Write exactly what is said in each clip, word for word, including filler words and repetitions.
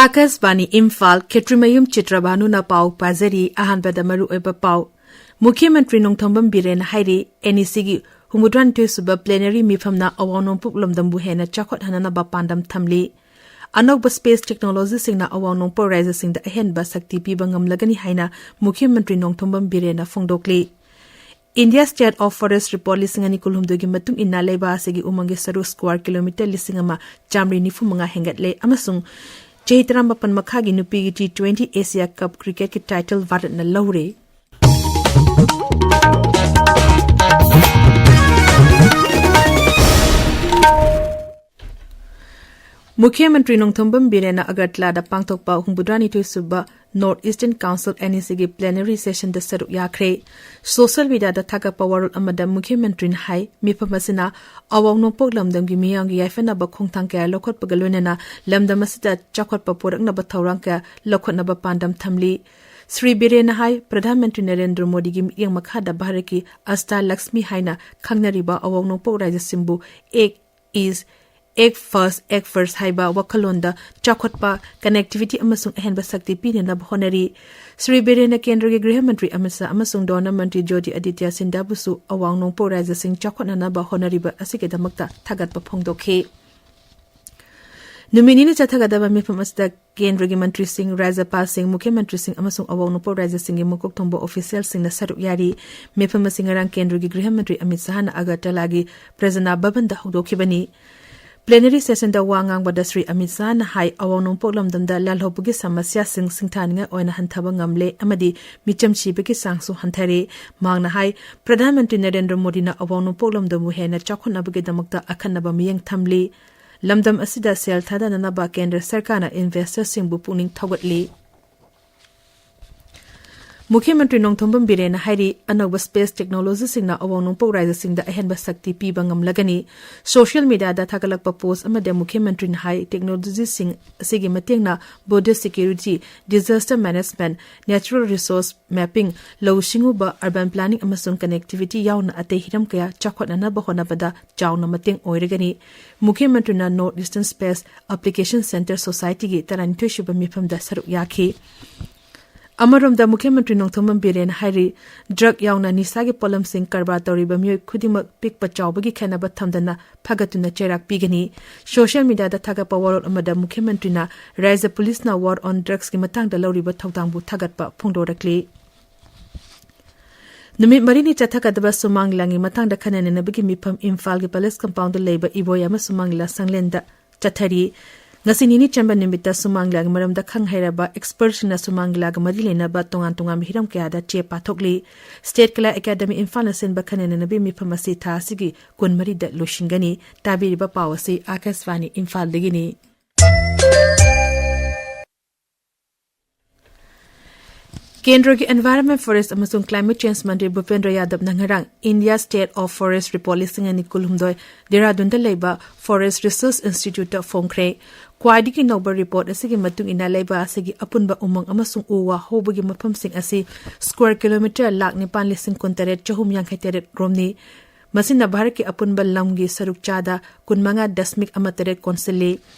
ꯑꯥꯀꯥꯁꯕꯥꯅꯤ ꯏꯝꯐꯥꯜ, ꯈꯦꯇ꯭ꯔꯤꯃꯌꯨꯝ ꯆꯤꯇ꯭ꯔꯕꯥꯅꯨꯅ ꯄꯥꯎ ꯄꯥꯖꯔꯤ꯫ ꯑꯍꯥꯟꯕꯗ ꯃꯔꯨ ꯑꯣꯏꯕ ꯄꯥꯎ꯫ ꯃꯨꯈ꯭ꯌ ꯃꯟꯇ꯭ꯔꯤ ꯅꯣꯡꯊꯣꯝꯕꯝ ꯕꯤꯔꯦꯟꯅ ꯍꯥꯏꯔꯤ, NECꯒꯤ ꯍꯨꯝꯐꯨꯇꯔꯥꯅꯤꯊꯣꯏ ꯁꯨꯕ plenary ꯃꯤꯐꯝꯅ ꯑꯋꯥꯡ ꯅꯣꯡꯄꯣꯛ ꯂꯝꯗꯝꯕꯨ ꯍꯦꯟꯅ ꯆꯥꯎꯈꯠꯍꯟꯅꯅꯕ ꯄꯥꯟꯗꯝ ꯊꯝꯂꯤ꯫ ꯑꯅꯧꯕ space technologyꯁꯤꯡꯅ ꯑꯋꯥꯡ ꯅꯣꯡꯄꯣꯛ ꯔꯥꯏꯖ꯭ꯌꯁꯤꯡꯗ ꯑꯍꯦꯟꯕ ꯁꯛꯇꯤ ꯄꯤꯕ ꯉꯝꯂꯒꯅꯤ ꯍꯥꯏꯅ ꯃꯨꯈ꯭ꯌ ꯃꯟꯇ꯭ꯔꯤ ꯅꯣꯡꯊꯣꯝꯕꯝ ꯕꯤꯔꯦꯟꯅ ꯐꯣꯡꯗꯣꯛꯂꯤ꯫ India State of Forest Report ꯂꯤꯁꯤꯡ ꯑꯅꯤ ꯀꯨꯟꯍꯨꯝꯗꯣꯏꯒꯤ ꯃꯇꯨꯡ ꯏꯟꯅ ꯂꯩꯕꯥꯛ ꯑꯁꯤꯒꯤ ꯎꯃꯪꯒꯤ ꯁꯔꯨꯛ square kilometre ꯂꯤꯁꯤꯡ ꯑꯃ ꯆꯥꯃꯔꯤ ꯅꯤꯐꯨ ꯃꯉꯥ ꯍꯦꯟꯒꯠꯂꯦ ꯑꯃꯁꯨꯡ ꯆꯍꯤ ꯇꯔꯥꯃꯥꯄꯟ ꯃꯈꯥꯒꯤ ꯅꯨꯄꯤꯒꯤ T twenty Asia Cup cricketꯀꯤ title ꯚꯥꯔꯠꯅ ꯂꯧꯔꯦ꯫ ꯃꯨꯈ꯭ꯌ ꯃꯟꯇ꯭ꯔꯤ ꯅꯣꯡꯊꯣꯝꯕꯝ ꯕꯤꯔꯦꯟꯅ ꯑꯒꯔꯇꯂꯥꯗ ꯄꯥꯡꯊꯣꯛꯄ ꯍꯨꯝꯐꯨꯇꯔꯥꯅꯤꯊꯣꯏ ꯁꯨꯕ North Eastern Council, NECꯒꯤ plenary sessionꯗ ꯁꯔꯨꯛ ꯌꯥꯈ꯭ꯔꯦ꯫ Social mediaꯗ ꯊꯥꯒꯠꯄ ꯋꯥꯔꯣꯜ ꯑꯃꯗ ꯃꯨꯈ꯭ꯌ ꯃꯟꯇ꯭ꯔꯤꯅ ꯍꯥꯏ, ꯃꯤꯐꯝ ꯑꯁꯤꯅ ꯑꯋꯥꯡ ꯅꯣꯡꯄꯣꯛ ꯂꯝꯗꯝꯒꯤ ꯃꯤꯌꯥꯝꯒꯤ ꯌꯥꯏꯐꯅꯕ ꯈꯣꯡꯊꯥꯡ ꯀꯌꯥ ꯂꯧꯈꯠꯄꯒ ꯂꯣꯏꯅꯅ ꯂꯝꯗꯝ ꯑꯁꯤꯗ ꯆꯥꯎꯈꯠꯄ ꯄꯨꯔꯛꯅꯕ ꯊꯧꯔꯥꯡ ꯀꯌꯥ ꯂꯧꯈꯠꯅꯕ ꯄꯥꯟꯗꯝ ꯊꯝꯂꯤ꯫ ꯁ꯭ꯔꯤ ꯕꯤꯔꯦꯟꯅ ꯍꯥꯏ, ꯄ꯭ꯔꯙꯥꯟ ꯃꯟꯇ꯭ꯔꯤ ꯅꯔꯦꯟꯗ꯭ꯔ ꯃꯣꯗꯤꯒꯤ ꯃꯤꯠꯌꯦꯡ ꯃꯈꯥꯗ ꯚꯥꯔꯠꯀꯤ ꯑꯁꯇꯥ ꯂꯛꯁꯃꯤ ꯍꯥꯏꯅ ꯈꯪꯅꯔꯤꯕ ꯑꯋꯥꯡ ꯅꯣꯡꯄꯣꯛ ꯔꯥꯏꯖ꯭ꯌꯁꯤꯡꯕꯨ Ek East, Ek First, Ek First ꯍꯥꯏꯕ ꯋꯥꯈꯜꯂꯣꯟꯗ ꯆꯥꯎꯈꯠꯄ, connectivity ꯑꯃꯁꯨꯡ ꯑꯍꯦꯟꯕ ꯁꯛꯇꯤ ꯄꯤꯅꯅꯕ ꯍꯣꯠꯅꯔꯤ꯫ ꯁ꯭ꯔꯤ ꯕꯤꯔꯦꯟꯅ ꯀꯦꯟꯗ꯭ꯔꯒꯤ ꯒ꯭ꯔꯤꯍ ꯃꯟꯇ꯭ꯔꯤ ꯑꯃꯤꯠ ꯁꯥꯍ ꯑꯃꯁꯨꯡ ꯙꯣꯔꯅ ꯃꯟꯇ꯭ꯔꯤ ꯖ꯭ꯌꯣꯇꯤ ꯑꯗꯤꯇ꯭ꯌ ꯁꯤꯟꯙ꯭ꯌꯥꯕꯨꯁꯨ ꯑꯋꯥꯡ ꯅꯣꯡꯄꯣꯛ ꯔꯥꯏꯖ꯭ꯌꯁꯤꯡ ꯆꯥꯎꯈꯠꯅꯅꯕ ꯍꯣꯠꯅꯔꯤꯕ ꯑꯁꯤꯒꯤꯗꯃꯛꯇ ꯊꯥꯒꯠꯄ ꯐꯣꯡꯗꯣꯛꯈꯤ꯫ ꯅꯨꯃꯤꯠ ꯅꯤꯅꯤ ꯆꯠꯊꯒꯗꯕ ꯃꯤꯐꯝ ꯑꯁꯤꯗ ꯀꯦꯟꯗ꯭ꯔꯒꯤ ꯃꯟꯇ꯭ꯔꯤꯁꯤꯡ, ꯔꯥꯖ꯭ꯌꯄꯥꯜꯁꯤꯡ, ꯃꯨꯈ꯭ꯌ ꯃꯟꯇ꯭ꯔꯤꯁꯤꯡ ꯑꯃꯁꯨꯡ ꯑꯋꯥꯡ ꯅꯣꯡꯄꯣꯛ ꯔꯥꯖ꯭ꯌꯁꯤꯡꯒꯤ ꯃꯀꯣꯛ ꯊꯣꯡꯕ ꯑꯣꯐꯤꯁꯤꯌꯦꯜꯁꯤꯡꯅ ꯁꯔꯨꯛ ꯌꯥꯔꯤ꯫ ꯃꯤꯐꯝ ꯑꯁꯤ ꯉꯔꯥꯡ ꯀꯦꯟꯗ꯭ꯔꯒꯤ ꯒ꯭ꯔꯤꯍ ꯃꯟꯇ꯭ꯔꯤ ꯑꯃꯤꯠ ꯁꯥꯍꯅ ꯑꯒꯔꯇꯂꯥꯒꯤ ꯄ꯭ꯔꯖꯅꯥ ꯚꯕꯟꯗ ꯍꯧꯗꯣꯛꯈꯤꯕꯅꯤ꯫ Plenary sessionꯗ ꯋꯥ ꯉꯥꯡꯕꯗ ꯁ꯭ꯔꯤ ꯑꯃꯤꯠ ꯁꯥꯍꯅ ꯍꯥꯏ, ꯑꯋꯥꯡ ꯅꯣꯡꯄꯣꯛ ꯂꯝꯗꯝꯗ ꯂꯥꯜꯍꯧꯕꯒꯤ ꯁꯃꯁ꯭ꯌꯥꯁꯤꯡ ꯁꯤꯡꯊꯥꯅꯤꯡꯉꯥꯏ ꯑꯣꯏꯅ ꯍꯟꯊꯕ ꯉꯝꯂꯦ ꯑꯃꯗꯤ ꯃꯤꯆꯝ ꯁꯤꯕꯒꯤ ꯆꯥꯡꯁꯨ ꯍꯟꯊꯔꯦ꯫ ꯃꯍꯥꯛꯅ ꯍꯥꯏ, ꯄ꯭ꯔꯙꯥꯟ ꯃꯟꯇ꯭ꯔꯤ ꯅꯔꯦꯟꯗ꯭ꯔ ꯃꯣꯗꯤꯅ ꯑꯋꯥꯡ ꯅꯣꯡꯄꯣꯛ ꯂꯝꯗꯝꯕꯨ ꯍꯦꯟꯅ ꯆꯥꯎꯈꯠꯅꯕꯒꯤꯗꯃꯛꯇ ꯑꯈꯟꯅꯕ ꯃꯤꯠꯌꯦꯡ ꯊꯝꯂꯤ꯫ ꯂꯝꯗꯝ ꯑꯁꯤꯗ ꯁꯦꯜ ꯊꯥꯗꯅꯅꯕ ꯀꯦꯟꯗ꯭ꯔ ꯁꯔꯀꯥꯔꯅ ꯏꯟꯚꯦꯁꯇꯔꯁꯤꯡꯕꯨ ꯄꯨꯛꯅꯤꯡ ꯊꯧꯒꯠꯂꯤ꯫ ꯃꯨꯈ꯭ꯌ ꯃꯟꯇ꯭ꯔꯤ ꯅꯣꯡꯊꯣꯝꯕꯝ ꯕꯤꯔꯦꯟꯅ ꯍꯥꯏꯔꯤ, ꯑꯅꯧꯕ ꯁ꯭ꯄꯦꯁ ꯇꯦꯛꯅꯣꯂꯣꯖꯤꯁꯤꯡꯅ ꯑꯋꯥꯡ ꯅꯣꯡꯄꯣꯛ ꯔꯥꯖ꯭ꯌꯁꯤꯡꯗ ꯑꯍꯦꯟꯕ ꯁꯛꯇꯤ ꯄꯤꯕ ꯉꯝꯂꯒꯅꯤ꯫ ꯁꯣꯁꯤꯌꯦꯜ ꯃꯤꯗꯤꯌꯥꯗ ꯊꯥꯒꯠꯂꯛꯄ ꯄꯣꯁ꯭ꯠ ꯑꯃꯗ ꯃꯨꯈ꯭ꯌ ꯃꯟꯇ꯭ꯔꯤꯅ ꯍꯥꯏ, ꯇꯦꯛꯅꯣꯂꯣꯖꯤꯁꯤꯡ ꯑꯁꯤꯒꯤ ꯃꯇꯦꯡꯅ border security, disaster management, natural resource mapping, ꯂꯧꯎ ꯁꯤꯡꯎꯕ, ꯑꯔꯕꯥꯟ ꯄ꯭ꯂꯥꯅꯤꯡ ꯑꯃꯁꯨꯡ ꯀꯅꯦꯛꯇꯤꯚꯤꯇꯤ ꯌꯥꯎꯅ ꯑꯇꯩ ꯍꯤꯔꯝ ꯀꯌꯥ ꯆꯥꯎꯈꯠꯅꯅꯕ ꯍꯣꯠꯅꯕꯗ ꯆꯥꯎꯅ ꯃꯇꯦꯡ ꯑꯣꯏꯔꯒꯅꯤ꯫ ꯃꯨꯈ꯭ꯌ ꯃꯟꯇ꯭ꯔꯤꯅ north eastern space application centre ꯁꯣꯁꯥꯏꯇꯤꯒꯤ ꯇꯔꯥꯅꯤꯊꯣꯏ ꯁꯨꯕ ꯃꯤꯐꯝꯗ ꯁꯔꯨꯛ ꯌꯥꯈꯤ꯫ ꯑꯃꯔꯣꯝꯗ, ꯃꯨꯈ꯭ꯌ ꯃꯟꯇ꯭ꯔꯤ ꯅꯣꯡꯊꯣꯝꯕꯝ ꯕꯤꯔꯦꯟꯅ ꯍꯥꯏꯔꯤ, ꯗ꯭ꯔꯒ ꯌꯥꯎꯅ ꯅꯤꯁꯥꯒꯤ ꯄꯣꯠꯂꯝꯁꯤꯡ ꯀꯔꯕꯥꯔ ꯇꯧꯔꯤꯕ ꯃꯤꯑꯣꯏ ꯈꯨꯗꯤꯡꯃꯛ ꯄꯤꯛꯄ ꯆꯥꯎꯕꯒꯤ ꯈꯦꯠꯅꯕ ꯊꯝꯗꯅ ꯐꯒꯠꯇꯨꯅ ꯆꯩꯔꯥꯛ ꯄꯤꯒꯅꯤ꯫ ꯁꯣꯁꯤꯌꯦꯜ ꯃꯤꯗꯤꯌꯥꯗ ꯊꯥꯒꯠꯄ ꯋꯥꯔꯣꯜ ꯑꯃꯗ ꯃꯨꯈ꯭ꯌ ꯃꯟꯇ꯭ꯔꯤꯅ ꯔꯥꯖ꯭ꯌ ꯄꯨꯂꯤꯁꯅ ꯋꯥꯔ ꯑꯣꯟ ꯗ꯭ꯔꯒꯁꯀꯤ ꯃꯇꯥꯡꯗ ꯂꯧꯔꯤꯕ ꯊꯧꯗꯥꯡꯕꯨ ꯊꯥꯒꯠꯄ ꯐꯣꯡꯗꯣꯔꯛꯂꯤ꯫ ꯅꯨꯃꯤꯠ ꯃꯔꯤꯅꯤ ꯆꯠꯊꯒꯗꯕ ꯁꯨꯃꯥꯡ ꯂꯤꯂꯥꯒꯤ ꯃꯇꯥꯡꯗ ꯈꯟꯅ ꯅꯩꯅꯕꯒꯤ ꯃꯤꯐꯝ ꯏꯝꯐꯥꯜꯒꯤ ꯄꯦꯂꯦꯁ ꯀꯝꯄꯥꯎꯟꯗ ꯂꯩꯕ ꯏꯕꯣꯌꯥꯃ ꯁꯨꯃꯥꯡ ꯂꯤꯂꯥ ꯁꯪꯂꯦꯟꯗ ꯆꯠꯊꯔꯤ꯫ ꯉꯁꯤ ꯅꯤꯅꯤ ꯆꯟꯕ ꯅꯨꯃꯤꯠꯇ ꯁꯨꯃꯥꯡ ꯂꯤꯂꯥꯒꯤ ꯃꯔꯝꯗ ꯈꯪ ꯍꯩꯔꯕ ꯑꯦꯛꯁꯄꯔꯠꯁꯤꯡꯅ ꯁꯨꯃꯥꯡ ꯂꯤꯂꯥꯒ ꯃꯔꯤ ꯂꯩꯅꯕ ꯇꯣꯉꯥꯟ ꯇꯣꯉꯥꯟꯕ ꯍꯤꯔꯝ ꯀꯌꯥꯗ ꯆꯦ ꯄꯥꯊꯣꯛꯂꯤ꯫ ꯁ꯭ꯇꯦꯠ ꯀꯂꯥ ꯑꯦꯀꯥꯗꯃꯤ ꯏꯝꯐꯥꯜꯅ ꯁꯤꯟꯕ ꯈꯟꯅ ꯅꯩꯅꯕꯒꯤ ꯃꯤꯐꯝ ꯑꯁꯤ ꯊꯥ ꯑꯁꯤꯒꯤ ꯀꯨꯟꯃꯔꯤꯗ ꯂꯣꯏꯁꯤꯟꯒꯅꯤ꯫ ꯇꯥꯕꯤꯔꯤꯕ ꯄꯥꯎ ꯑꯁꯤ ꯑꯥꯀꯥꯁꯕꯥꯅꯤ ꯏꯝꯐꯥꯜꯗꯒꯤꯅꯤ꯫ ꯀꯦꯟꯗ꯭ꯔꯒꯤ Environment, Forest ꯑꯃꯁꯨꯡ Climate Change ꯃꯟꯇ꯭ꯔꯤ ꯚꯨꯄꯦꯟꯗ꯭ꯔ ꯌꯥꯗꯕꯅ ꯉꯔꯥꯡ India State of Forest Report ꯂꯤꯁꯤꯡ ꯑꯅꯤ ꯀꯨꯟꯍꯨꯝꯗꯣꯏ ꯗꯦꯍꯔꯥꯗꯨꯟꯗ ꯂꯩꯕ Forest Research Instituteꯇ ꯐꯣꯡꯈ꯭ꯔꯦ꯫ ꯈ꯭ꯋꯥꯏꯗꯒꯤ ꯅꯧꯕ ꯔꯤꯄꯣꯔꯠ ꯑꯁꯤꯒꯤ ꯃꯇꯨꯡ ꯏꯟꯅ ꯂꯩꯕꯥꯛ ꯑꯁꯤꯒꯤ ꯑꯄꯨꯟꯕ ꯎꯃꯪ ꯑꯃꯁꯨꯡ ꯎ ꯋꯥ ꯍꯧꯕꯒꯤ ꯃꯐꯝꯁꯤꯡ ꯑꯁꯤ ꯁ꯭ꯀ꯭ꯋꯥꯔ ꯀꯤꯂꯣꯃꯤꯇꯔ ꯂꯥꯈ ꯅꯤꯄꯥꯟ ꯂꯤꯁꯤꯡ ꯀꯨꯟꯇꯔꯦꯠ ꯆꯍꯨꯝ ꯌꯥꯡꯈꯩ ꯇꯔꯦꯠ ꯔꯣꯝꯅꯤ꯫ ꯃꯁꯤꯅ ꯚꯥꯔꯠꯀꯤ ꯑꯄꯨꯟꯕ ꯂꯝꯒꯤ ꯁꯔꯨꯛ ꯆꯥꯗ ꯀꯨꯟꯃꯉꯥ ꯗꯁꯃꯤꯛ ꯑꯃ ꯇꯔꯦꯠ ꯀꯣꯟꯁꯤꯜꯂꯤ꯫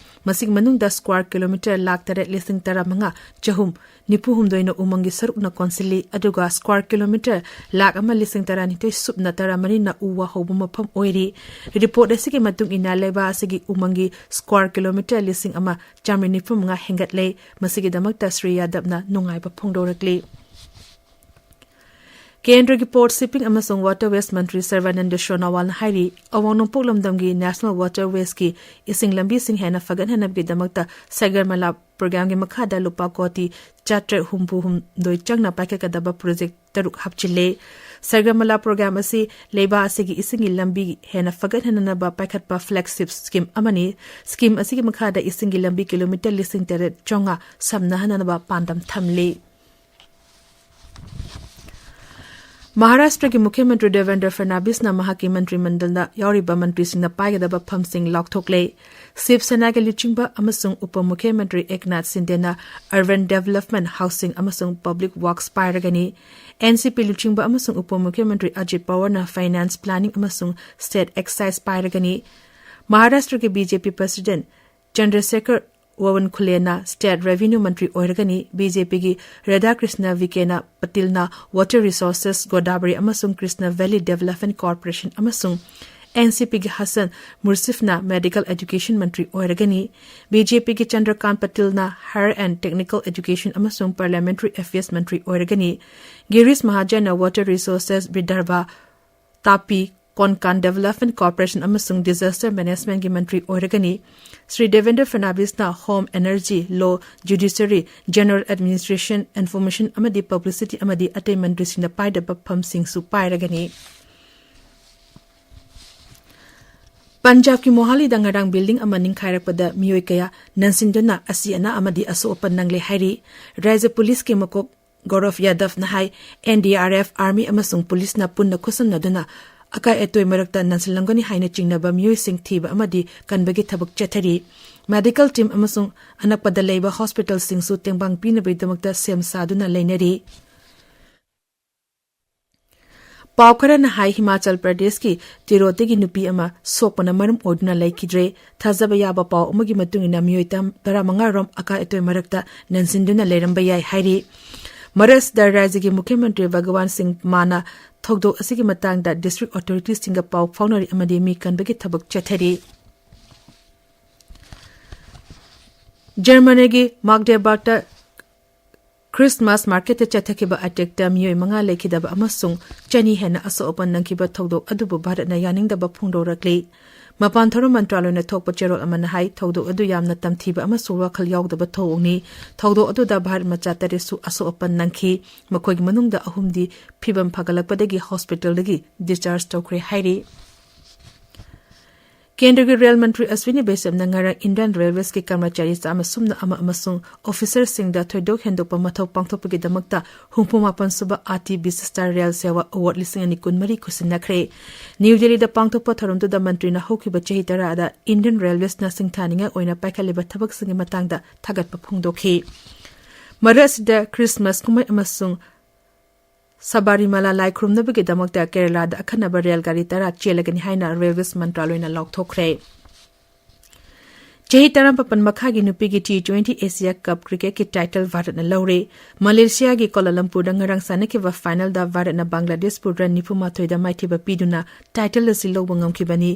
ꯃꯁꯤꯒꯤ ꯃꯅꯨꯡꯗ ꯁ꯭ꯀ꯭ꯋꯥꯔ ꯀꯤꯂꯣꯃꯤꯇꯔ ꯂꯥꯈ ꯇꯔꯦꯠ ꯂꯤꯁꯤꯡ ꯇꯔꯥꯃꯉꯥ ꯆꯍꯨꯝ ꯅꯤꯐꯨ ꯍꯨꯝꯗꯣꯏꯅ ꯎꯃꯪꯒꯤ ꯁꯔꯨꯛꯅ ꯀꯣꯟꯁꯤꯜꯂꯤ, ꯑꯗꯨꯒ ꯁ꯭ꯀ꯭ꯋꯥꯔ ꯀꯤꯂꯣꯃꯤꯇꯔ ꯂꯥꯈ ꯑꯃ ꯂꯤꯁꯤꯡ ꯇꯔꯥꯅꯤꯊꯣꯏ ꯁꯨꯞꯅ ꯇꯔꯥꯃꯔꯤꯅ ꯎ ꯋꯥ ꯍꯧꯕ ꯃꯐꯝ ꯑꯣꯏꯔꯤ꯫ ꯔꯤꯄꯣꯔꯠ ꯑꯁꯤꯒꯤ ꯃꯇꯨꯡ ꯏꯟꯅ ꯂꯩꯕꯥꯛ ꯑꯁꯤꯒꯤ ꯎꯃꯪꯒꯤ ꯁ꯭ꯀ꯭ꯋꯥꯔ ꯀꯤꯂꯣꯃꯤꯇꯔ ꯂꯤꯁꯤꯡ ꯑꯃ ꯆꯥꯃꯔꯤ ꯅꯤꯐꯨ ꯃꯉꯥ ꯍꯦꯟꯒꯠꯂꯦ꯫ ꯃꯁꯤꯒꯤꯗꯃꯛꯇ ꯁ꯭ꯔꯤ ꯌꯥꯗꯕꯅ ꯅꯨꯡꯉꯥꯏꯕ ꯐꯣꯡꯗꯣꯔꯛꯂꯤ꯫ ꯀꯦꯟꯗ꯭ꯔꯒꯤ Port, Shipping ꯑꯃꯁꯨꯡ Waterways ꯃꯟꯇ꯭ꯔꯤ ꯁꯔꯕꯥꯅꯟꯗ ꯁꯣꯅꯣꯋꯥꯜꯅ ꯍꯥꯏꯔꯤ, ꯑꯋꯥꯡ ꯅꯣꯡꯄꯣꯛ ꯂꯝꯗꯝꯒꯤ National Waterwaysꯀꯤ ꯏꯁꯤꯡ ꯂꯝꯕꯤꯁꯤꯡ ꯍꯦꯟꯅ ꯐꯒꯠꯍꯟꯅꯕꯒꯤꯗꯃꯛꯇ ꯁꯥꯒꯔꯃꯥꯂꯥ ꯄ꯭ꯔꯣꯒ꯭ꯔꯥꯝꯒꯤ ꯃꯈꯥꯗ ꯂꯨꯄꯥ ꯀꯣꯇꯤ ꯆꯥꯇ꯭ꯔꯦꯠ ꯍꯨꯝꯐꯨ ꯍꯨꯝꯗꯣꯏ ꯆꯪꯅ ꯄꯥꯏꯈꯠꯀꯗꯕ ꯄ꯭ꯔꯣꯖꯦꯛ ꯇꯔꯨꯛ ꯍꯥꯞꯆꯤꯜꯂꯦ꯫ ꯁꯥꯒꯔꯃꯥꯂꯥ ꯄ꯭ꯔꯣꯒ꯭ꯔꯥꯝ ꯑꯁꯤ ꯂꯩꯕꯥꯛ ꯑꯁꯤꯒꯤ ꯏꯁꯤꯡꯒꯤ ꯂꯝꯕꯤ ꯍꯦꯟꯅ ꯐꯒꯠꯍꯟꯅꯅꯕ ꯄꯥꯏꯈꯠꯄ flagship scheme ꯑꯃꯅꯤ꯫ Scheme ꯑꯁꯤꯒꯤ ꯃꯈꯥꯗ ꯏꯁꯤꯡꯒꯤ ꯂꯝꯕꯤ ꯀꯤꯂꯣꯃꯤꯇꯔ ꯂꯤꯁꯤꯡ ꯇꯔꯦꯠ ꯆꯥꯝꯃꯉꯥ ꯁꯝꯅꯍꯟꯅꯅꯕ ꯄꯥꯟꯗꯝ ꯊꯝꯂꯤ꯫ ꯃꯍꯥꯔꯥꯁꯇ꯭ꯔꯒꯤ ꯃꯨꯈ꯭ꯌ ꯃꯟꯇ꯭ꯔꯤ ꯗꯦꯕꯦꯟꯗ꯭ꯔ ꯐꯔꯅꯥꯕꯤꯁꯅ ꯃꯍꯥꯛꯀꯤ ꯃꯟꯇ꯭ꯔꯤ ꯃꯟꯗꯜꯗ ꯌꯥꯎꯔꯤꯕ ꯃꯟꯇ꯭ꯔꯤꯁꯤꯡꯅ ꯄꯥꯏꯒꯗꯕ ꯐꯝꯁꯤꯡ ꯂꯥꯎꯊꯣꯛꯂꯦ꯫ ꯁꯤꯕ ꯁꯦꯅꯥꯒꯤ ꯂꯨꯆꯤꯡꯕ ꯑꯃꯁꯨꯡ ꯎꯄ ꯃꯨꯈ꯭ꯌ ꯃꯟꯇ꯭ꯔꯤ ꯑꯦꯛꯅꯥꯊ ꯁꯤꯟꯗꯦꯅ Urban Development, Housing ꯑꯃꯁꯨꯡ Public Works ꯄꯥꯏꯔꯒꯅꯤ꯫ ꯑꯦꯟ ꯁꯤ ꯄꯤ ꯂꯨꯆꯤꯡꯕ ꯑꯃꯁꯨꯡ ꯎꯄ ꯃꯨꯈ꯭ꯌ ꯃꯟꯇ꯭ꯔꯤ ꯑꯖꯤꯠ ꯄꯋꯥꯔꯅ Finance, Planning ꯑꯃꯁꯨꯡ State Excise ꯄꯥꯏꯔꯒꯅꯤ꯫ ꯃꯍꯥꯔꯥꯁꯇ꯭ꯔꯒꯤ ꯕꯤ ꯖꯦ ꯄꯤ ꯄ꯭ꯔꯁꯤꯗꯦꯟ ꯆꯟꯗ꯭ꯔꯁꯦꯈꯔ ꯋꯥꯋꯟꯈꯨꯂꯦꯅ State Revenue ꯃꯟꯇ꯭ꯔꯤ ꯑꯣꯏꯔꯒꯅꯤ꯫ ꯕꯤ ꯖꯦ ꯄꯤꯒꯤ ꯔꯥꯙꯥꯀ꯭ꯔꯤꯁꯅ ꯚꯤꯀꯦꯅ ꯄꯇꯤꯜꯅ Water Resources, Godavari ꯑꯃꯁꯨꯡ Krishna Valley Development Corporation ꯑꯃꯁꯨꯡ ꯑꯦꯟ ꯁꯤ ꯄꯤꯒꯤ ꯍꯁꯟ ꯃꯨꯔꯁꯤꯐꯅ Medical Education ꯃꯟꯇ꯭ꯔꯤ ꯑꯣꯏꯔꯒꯅꯤ꯫ ꯕꯤ ꯖꯦ ꯄꯤꯒꯤ ꯆꯟꯗ꯭ꯔꯀꯥꯟ ꯄꯇꯤꯜꯅ Higher and Technical Education ꯑꯃꯁꯨꯡ Parliamentary Affairs ꯃꯟꯇ꯭ꯔꯤ ꯑꯣꯏꯔꯒꯅꯤ꯫ ꯒꯤꯔꯤꯁ ꯃꯍꯥꯖꯟꯅ Water Resources, ꯕꯤꯗꯔꯚ, ꯇꯥꯄꯤ, ꯀꯣꯟꯀꯥꯟ Development Corporation ꯑꯃꯁꯨꯡ Disaster Managementꯒꯤ ꯃꯟꯇ꯭ꯔꯤ ꯑꯣꯏꯔꯒꯅꯤ꯫ Shri Debendra ꯐꯔꯅꯥꯕꯤꯁꯅ Home, Energy, Law, Judiciary, General Administration, Information ꯑꯃꯗꯤ Publicity ꯑꯃꯗꯤ ꯑꯇꯩ ꯃꯟꯇ꯭ꯔꯤꯁꯤꯡꯅ ꯄꯥꯏꯗꯕ ꯐꯝꯁꯤꯡꯁꯨ ꯄꯥꯏꯔꯒꯅꯤ꯫ ꯄꯟꯖꯥꯕꯀꯤ ꯃꯣꯍꯥꯂꯤꯗ ꯉꯔꯥꯡ building ꯑꯃ ꯅꯤꯡꯈꯥꯏꯔꯛꯄꯗ ꯃꯤꯑꯣꯏ ꯀꯌꯥ ꯅꯟꯁꯤꯟꯗꯨꯅ ꯑꯁꯤ ꯑꯅꯥ ꯑꯃꯗꯤ ꯑꯁꯣꯛ ꯑꯄꯟ ꯅꯪꯂꯦ ꯍꯥꯏꯔꯤ꯫ ꯔꯥꯖ꯭ꯌ ꯄꯨꯂꯤꯁꯀꯤ ꯃꯀꯣꯛ ꯒꯧꯔꯚ ꯌꯥꯗꯚꯅ ꯍꯥꯏ, N D R F, army ꯑꯃꯁꯨꯡ ꯄꯨꯂꯤꯁꯅ ꯄꯨꯟꯅ ꯈꯨꯠꯁꯝꯅꯗꯨꯅ ꯑꯀꯥꯏ ꯑꯇꯣꯏ ꯃꯔꯛꯇ ꯅꯟꯁꯤꯜꯂꯝꯒꯅꯤ ꯍꯥꯏꯅ ꯆꯤꯡꯅꯕ ꯃꯤꯑꯣꯏꯁꯤꯡ ꯊꯤꯕ ꯑꯃꯗꯤ ꯀꯟꯕꯒꯤ ꯊꯕꯛ ꯆꯠꯊꯔꯤ꯫ Medical team ꯑꯃꯁꯨꯡ ꯑꯅꯛꯄꯗ ꯂꯩꯕ hospitalꯁꯤꯡꯁꯨ ꯇꯦꯡꯕꯥꯡ ꯄꯤꯅꯕꯒꯤꯗꯃꯛꯇ ꯁꯦꯝ ꯁꯥꯗꯨꯅ ꯂꯩꯅꯔꯤ꯫ ꯄꯥꯎ ꯈꯔꯅ ꯍꯥꯏ, ꯍꯤꯃꯥꯆꯜ ꯄ꯭ꯔꯗꯦꯁꯀꯤ ꯇꯤꯔꯣꯠꯇꯒꯤ ꯅꯨꯄꯤ ꯑꯃ ꯁꯣꯛꯄꯅ ꯃꯔꯝ ꯑꯣꯏꯗꯨꯅ ꯂꯩꯈꯤꯗ꯭ꯔꯦ꯫ ꯊꯥꯖꯕ ꯌꯥꯕ ꯄꯥꯎ ꯑꯃꯒꯤ ꯃꯇꯨꯡ ꯏꯟꯅ ꯃꯤꯑꯣꯏ ꯇꯔꯥ-, ꯇꯔꯥꯃꯉꯥ ꯔꯣꯝ ꯑꯀꯥꯏ ꯑꯇꯣꯏ ꯃꯔꯛꯇ ꯅꯟꯁꯤꯟꯗꯨꯅ ꯂꯩꯔꯝꯕ ꯌꯥꯏ ꯍꯥꯏꯔꯤ꯫ ꯃꯔꯛꯁꯤꯗ ꯔꯥꯖ꯭ꯌꯒꯤ ꯃꯨꯈ꯭ꯌ ꯃꯟꯇ꯭ꯔꯤ ꯚꯒꯋꯥꯟ ꯁꯤꯡ ꯃꯥꯅ ꯊꯧꯗꯣꯛ ꯑꯁꯤꯒꯤ ꯃꯇꯥꯡꯗ district authorityꯁꯤꯡꯒ ꯄꯥꯎ ꯐꯥꯎꯅꯔꯤ ꯑꯃꯗꯤ ꯃꯤ ꯀꯟꯕꯒꯤ ꯊꯕꯛ ꯆꯠꯊꯔꯤ꯫ ꯖꯔꯃꯅꯤꯒꯤ ꯃꯥꯒꯗꯦꯕꯔꯒꯇ Christmas marketꯇ ꯆꯠꯊꯈꯤꯕ attackꯇ ꯃꯤꯑꯣꯏ ꯃꯉꯥ ꯂꯩꯈꯤꯗꯕ ꯑꯃꯁꯨꯡ ꯆꯅꯤ ꯍꯦꯟꯅ ꯑꯁꯣꯛ ꯑꯄꯟ ꯅꯪꯈꯤꯕ ꯊꯧꯗꯣꯛ ꯑꯗꯨꯕꯨ ꯚꯥꯔꯠꯅ ꯌꯥꯅꯤꯡꯗꯕ ꯐꯣꯡꯗꯣꯔꯛꯂꯤ꯫ ꯃꯄꯥꯟ ꯊꯧꯔꯝ ꯃꯟꯇ꯭ꯔꯥꯂꯣꯏꯅ ꯊꯣꯛꯄ ꯆꯦꯔꯣꯜ ꯑꯃꯅ ꯍꯥꯏ, ꯊꯧꯗꯣꯛ ꯑꯗꯨ ꯌꯥꯝꯅ ꯇꯝꯊꯤꯕ ꯑꯃꯁꯨꯡ ꯋꯥꯈꯜ ꯌꯥꯎꯗꯕ ꯊꯧꯑꯣꯡꯅꯤ꯫ ꯊꯧꯗꯣꯛ ꯑꯗꯨꯗ ꯚꯥꯔꯠ ꯃꯆꯥ ꯇꯔꯦꯠꯁꯨ ꯑꯁꯣꯛ ꯑꯄꯟ ꯅꯪꯈꯤ꯫ ꯃꯈꯣꯏꯒꯤ ꯃꯅꯨꯡꯗ ꯑꯍꯨꯝꯗꯤ ꯐꯤꯚꯝ ꯐꯒꯠꯂꯛꯄꯗꯒꯤ hospitalꯗꯒꯤ discharge ꯇꯧꯈ꯭ꯔꯦ ꯍꯥꯏꯔꯤ꯫ ꯀꯦꯟꯗ꯭ꯔꯒꯤ ꯔꯦꯜ ꯃꯟꯇ꯭ꯔꯤ ꯑꯁ꯭ꯋꯤꯅꯤ ꯕꯩꯁ꯭ꯌꯝꯅ ꯉꯔꯥꯡ ꯏꯟꯗꯤꯌꯟ ꯔꯦꯜꯋꯦꯁꯀꯤ ꯀꯔꯃꯆꯥꯔꯤ ꯆꯥꯝꯃ ꯁꯨꯞꯅ ꯑꯃ ꯑꯃꯁꯨꯡ ꯑꯣꯐꯤꯁꯔꯁꯤꯡꯗ ꯊꯣꯏꯗꯣꯛ ꯍꯦꯟꯗꯣꯛꯄ ꯃꯊꯧ ꯄꯥꯡꯊꯣꯛꯄꯒꯤꯗꯃꯛꯇ ꯍꯨꯝꯐꯨ ꯃꯥꯄꯟ ꯁꯨꯕ ꯑꯥꯇꯤ ꯕꯤꯁꯤꯁꯇꯥ ꯔꯦꯜ ꯁꯦꯋꯥ ꯑꯦꯋꯥꯔꯗ ꯂꯤꯁꯤꯡ ꯑꯅꯤ ꯀꯨꯟꯃꯔꯤ ꯈꯨꯠꯁꯤꯟꯅꯈ꯭ꯔꯦ꯫ ꯅ꯭ꯌꯨ ꯗꯦꯜꯂꯤꯗ ꯄꯥꯡꯊꯣꯛꯄ ꯊꯧꯔꯝꯗꯨꯗ ꯃꯟꯇ꯭ꯔꯤꯅ ꯍꯧꯈꯤꯕ ꯆꯍꯤ ꯇꯔꯥꯗ ꯏꯟꯗꯤꯌꯟ ꯔꯦꯜꯋꯦꯁꯅ ꯁꯤꯡꯊꯥꯅꯤꯡꯉꯥꯏ ꯑꯣꯏꯅ ꯄꯥꯏꯈꯠꯂꯤꯕ ꯊꯕꯛꯁꯤꯡꯒꯤ ꯃꯇꯥꯡꯗ ꯊꯥꯒꯠꯄ ꯐꯣꯡꯗꯣꯛꯈꯤ꯫ ꯃꯔꯛ ꯑꯁꯤꯗ ꯈ꯭ꯔꯤꯁꯃꯥꯁ ꯀꯨꯝꯍꯩ ꯑꯃꯁꯨꯡ ꯁꯕꯥꯔꯤꯃꯂꯥ ꯂꯥꯏ ꯈꯨꯔꯨꯝꯅꯕꯒꯤꯗꯃꯛꯇ ꯀꯦꯔꯂꯥꯗ ꯑꯈꯟꯅꯕ ꯔꯦꯜ ꯒꯥꯔꯤ ꯇꯔꯥ ꯆꯦꯜꯂꯒꯅꯤ ꯍꯥꯏꯅ ꯔꯦꯜꯋꯦꯁ ꯃꯟꯇ꯭ꯔꯥꯂꯣꯏꯅ ꯂꯥꯎꯊꯣꯛꯈ꯭ꯔꯦ꯫ ꯆꯍꯤ ꯇꯔꯥꯃꯥꯄꯟ ꯃꯈꯥꯒꯤ ꯅꯨꯄꯤꯒꯤ ꯇꯤ ꯇ꯭ꯋꯦꯟꯇꯤ ꯑꯦꯁꯤꯌꯥ ꯀꯞ ꯀ꯭ꯔꯤꯀꯦꯠꯀꯤ ꯇꯥꯏꯇꯜ ꯚꯥꯔꯠꯅ ꯂꯧꯔꯦ꯫ ꯃꯂꯦꯁꯤꯌꯥꯒꯤ ꯀꯣꯂꯥꯂꯝꯄꯨꯔꯗ ꯉꯔꯥꯡ ꯁꯥꯟꯅꯈꯤꯕ ꯐꯥꯏꯅꯦꯜꯗ ꯚꯥꯔꯠꯅ ꯕꯪꯒ꯭ꯂꯥꯗꯦꯁꯄꯨ ꯔꯟ ꯅꯤꯐꯨ ꯃꯥꯊꯣꯏꯗ ꯃꯥꯏꯊꯤꯕ ꯄꯤꯗꯨꯅ ꯇꯥꯏꯇꯜ ꯑꯁꯤ ꯂꯧꯕ ꯉꯝꯈꯤꯕꯅꯤ꯫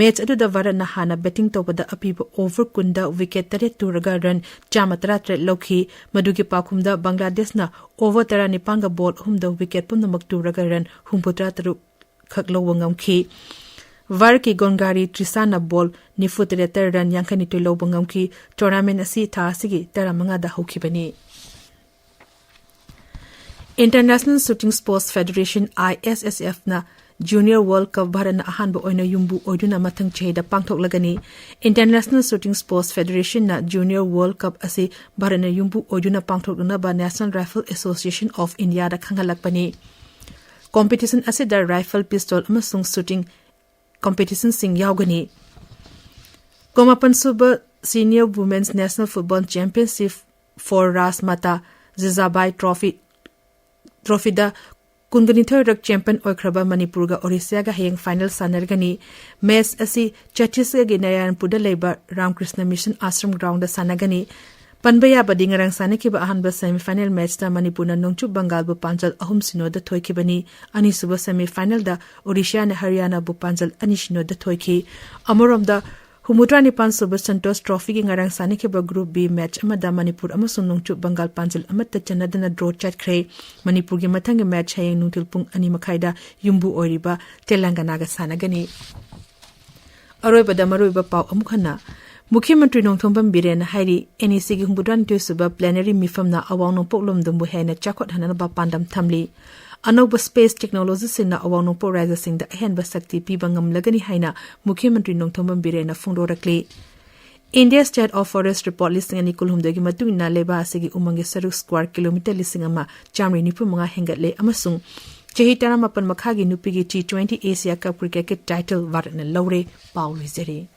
ꯃꯦꯆ ꯑꯗꯨꯗ ꯚꯥꯔꯠꯅ ꯍꯥꯟꯅ ꯕꯦꯇꯤꯡ ꯇꯧꯕꯗ ꯑꯄꯤꯕ ꯑꯣꯚꯔ ꯀꯨꯟꯗ ꯋꯤꯀꯦꯠ ꯇꯔꯦꯠ ꯇꯨꯔꯒ ꯔꯟ ꯆꯥꯝꯃ ꯇꯔꯥꯇꯔꯦꯠ ꯂꯧꯈꯤ꯫ ꯃꯗꯨꯒꯤ ꯄꯥꯎꯈꯨꯝꯗ ꯕꯪꯒ꯭ꯂꯥꯗꯦꯁꯅ ꯑꯣꯚꯔ ꯇꯔꯥꯅꯤꯄꯥꯟꯒ ꯕꯣꯜ ꯑꯍꯨꯝꯗ ꯋꯤꯀꯦꯠ ꯄꯨꯝꯅꯃꯛ ꯇꯨꯔꯒ ꯔꯟ ꯍꯨꯝꯐꯨꯇꯔꯥ ꯇꯔꯨꯛ ꯈꯛ ꯂꯧꯕ ꯉꯝꯈꯤ꯫ ꯚꯥꯔꯠꯀꯤ ꯒꯣꯟꯒꯥꯔꯤ ꯇ꯭ꯔꯤꯁꯥꯅ ꯕꯣꯜ ꯅꯤꯐꯨ ꯇꯔꯦꯠꯇ ꯔꯟ ꯌꯥꯡꯈꯩꯅꯤꯊꯣꯏ ꯂꯧꯕ ꯉꯝꯈꯤ꯫ ꯇꯣꯔꯅꯥꯃꯦꯟ ꯑꯁꯤ ꯊꯥ ꯑꯁꯤꯒꯤ ꯇꯔꯥꯃꯉꯥꯗ ꯍꯧꯈꯤꯕꯅꯤ꯫ International Shooting Sports Federation, ISSF, ꯅ Junior World Cup ꯚꯥꯔꯠꯅ ꯑꯍꯥꯟꯕ ꯑꯣꯏꯅ ꯌꯨꯝꯕꯨ ꯑꯣꯏꯗꯨꯅ ꯃꯊꯪ ꯆꯍꯤꯗ ꯄꯥꯡꯊꯣꯛꯂꯒꯅꯤ꯫ International Shooting Sports Federation ꯅ Junior World Cup ꯑꯁꯤ ꯚꯥꯔꯠꯅ ꯌꯨꯝꯕꯨ ꯑꯣꯏꯗꯨꯅ ꯄꯥꯡꯊꯣꯛꯅꯅꯕ National Rifle Association of India ꯗ ꯈꯪꯍꯜꯂꯛꯄꯅꯤ꯫ ꯀꯣꯝꯄꯤꯇꯤꯁꯟ ꯑꯁꯤꯗ ꯔꯥꯏꯐꯜ, ꯄꯤꯁꯇꯣꯜ ꯑꯃꯁꯨꯡ ꯁꯨꯇꯤꯡ ꯀꯣꯝꯄꯤꯇꯤꯁꯟꯁꯤꯡ ꯌꯥꯎꯒꯅꯤ꯫ ꯀꯨꯟꯃꯥꯄꯟ ꯁꯨꯕ Senior Women's National Football Championship for Rajmata Jijabai Trophy, ꯇ꯭ꯔꯣꯐꯤꯗ ꯀꯨꯟꯒ ꯅꯤꯊꯣꯏꯔꯛ ꯆꯦꯝꯄꯤꯌꯟ ꯑꯣꯏꯈ꯭ꯔꯕ ꯃꯅꯤꯄꯨꯔꯒ ꯑꯣꯔꯤꯁꯥꯒ ꯍꯌꯦꯡ ꯐꯥꯏꯅꯦꯜ ꯁꯥꯟꯅꯔꯒꯅꯤ꯫ ꯃꯦꯆ ꯑꯁꯤ ꯆꯇꯤꯁꯒꯔꯒꯤ ꯅꯥꯔꯥꯌꯟꯄꯨꯔꯗ ꯂꯩꯕ ꯔꯥꯃꯀ꯭ꯔꯤꯁꯅ ꯃꯤꯁꯟ ꯑꯥꯁ꯭ꯔꯝ ꯒ꯭ꯔꯥꯎꯟꯗ ꯁꯥꯟꯅꯒꯅꯤ꯫ ꯄꯟꯕ ꯌꯥꯕꯗꯤ ꯉꯔꯥꯡ ꯁꯥꯟꯅꯈꯤꯕ ꯑꯍꯥꯟꯕ ꯁꯦꯃꯤꯐꯥꯏꯅꯦꯜ ꯃꯦꯆꯇ ꯃꯅꯤꯄꯨꯔꯅ ꯅꯣꯡꯆꯨꯞ ꯕꯪꯒꯥꯜꯕꯨ ꯄꯥꯟꯖꯜ ꯑꯍꯨꯝ ꯁꯤꯅꯣꯗ ꯊꯣꯏꯈꯤꯕꯅꯤ꯫ ꯑꯅꯤꯁꯨꯕ ꯁꯦꯃꯤꯐꯥꯏꯅꯦꯜꯗ ꯑꯣꯔꯤꯁꯥꯅ ꯍꯔꯤꯌꯥꯅꯥꯕꯨ ꯄꯥꯟꯖꯜ ꯑꯅꯤ ꯁꯤꯅꯣꯗ ꯊꯣꯏꯈꯤ꯫ ꯑꯃꯔꯣꯝꯗ, ꯍꯨꯝꯐꯨꯇꯔꯥ ꯅꯤꯄꯥꯟ ꯁꯨꯕ ꯁꯟꯇꯣꯁ ꯇ꯭ꯔꯣꯐꯤꯒꯤ ꯉꯔꯥꯡ ꯁꯥꯟꯅꯈꯤꯕ ꯒ꯭ꯔꯨꯞ ꯕꯤ ꯃꯦꯆ ꯑꯃꯗ ꯃꯅꯤꯄꯨꯔ ꯑꯃꯁꯨꯡ ꯅꯣꯡꯆꯨꯞ ꯕꯪꯒꯥꯜ ꯄꯥꯟꯖꯜ ꯑꯃꯠꯇ ꯆꯟꯅꯗꯅ ꯗ꯭ꯔꯣ ꯆꯠꯈ꯭ꯔꯦ꯫ ꯃꯅꯤꯄꯨꯔꯒꯤ ꯃꯊꯪꯒꯤ ꯃꯦꯆ ꯍꯌꯦꯡ ꯅꯨꯡꯊꯤꯜ ꯄꯨꯡ ꯑꯅꯤ ꯃꯈꯥꯏꯗ ꯌꯨꯝꯕꯨ ꯑꯣꯏꯔꯤꯕ ꯇꯦꯂꯪꯒꯅꯥꯒ ꯁꯥꯟꯅꯒꯅꯤ꯫ ꯑꯔꯣꯏꯕꯗ ꯃꯔꯨꯑꯣꯏꯕ ꯄꯥꯎ ꯑꯃꯨꯛ ꯍꯟꯅ꯫ ꯃꯨꯈ꯭ꯌ ꯃꯟꯇ꯭ꯔꯤ ꯅꯣꯡꯊꯣꯝꯕꯝ ꯕꯤꯔꯦꯟꯅ ꯍꯥꯏꯔꯤ, NECꯒꯤ ꯍꯨꯝꯐꯨꯇꯔꯥꯅꯤꯊꯣꯏ ꯁꯨꯕ plenary ꯃꯤꯐꯝꯅ ꯑꯋꯥꯡ ꯅꯣꯡꯄꯣꯛ ꯂꯝꯗꯝꯕꯨ ꯍꯦꯟꯅ ꯆꯥꯎꯈꯠꯍꯟꯅꯕ ꯄꯥꯟꯗꯝ ꯊꯝꯂꯤ꯫ ꯑꯅꯧꯕ space technologyꯁꯤꯡꯅ ꯑꯋꯥꯡ ꯅꯣꯡꯄꯣꯛ ꯔꯥꯖ꯭ꯌꯁꯤꯡꯗ ꯑꯍꯦꯟꯕ ꯁꯛꯇꯤ ꯄꯤꯕ ꯉꯝꯂꯒꯅꯤ ꯍꯥꯏꯅ ꯃꯨꯈ꯭ꯌ ꯃꯟꯇ꯭ꯔꯤ Nongthombam ꯕꯤꯔꯦꯟꯅ ꯐꯣꯡꯗꯣꯔꯛꯂꯤ꯫ India State of Forest Report ꯂꯤꯁꯤꯡ ꯑꯅꯤ ꯀꯨꯟꯍꯨꯝꯗꯣꯏꯒꯤ ꯃꯇꯨꯡ ꯏꯟꯅ ꯂꯩꯕꯥꯛ ꯑꯁꯤꯒꯤ ꯎꯃꯪꯒꯤ ꯁꯔꯨꯛ square kilometre ꯂꯤꯁꯤꯡ ꯑꯃ ꯆꯥꯃꯔꯤ ꯅꯤꯐꯨ ꯃꯉꯥ ꯍꯦꯟꯒꯠꯂꯦ ꯑꯃꯁꯨꯡ ꯆꯍꯤ ꯇꯔꯥꯃꯥꯄꯟ ꯃꯈꯥꯒꯤ ꯅꯨꯄꯤꯒꯤ T twenty Asia Cup cricketꯀꯤ title ꯚꯥꯔꯠꯅ ꯂꯧꯔꯦ꯫ ꯄꯥꯎ ꯂꯣꯏꯖꯔꯦ꯫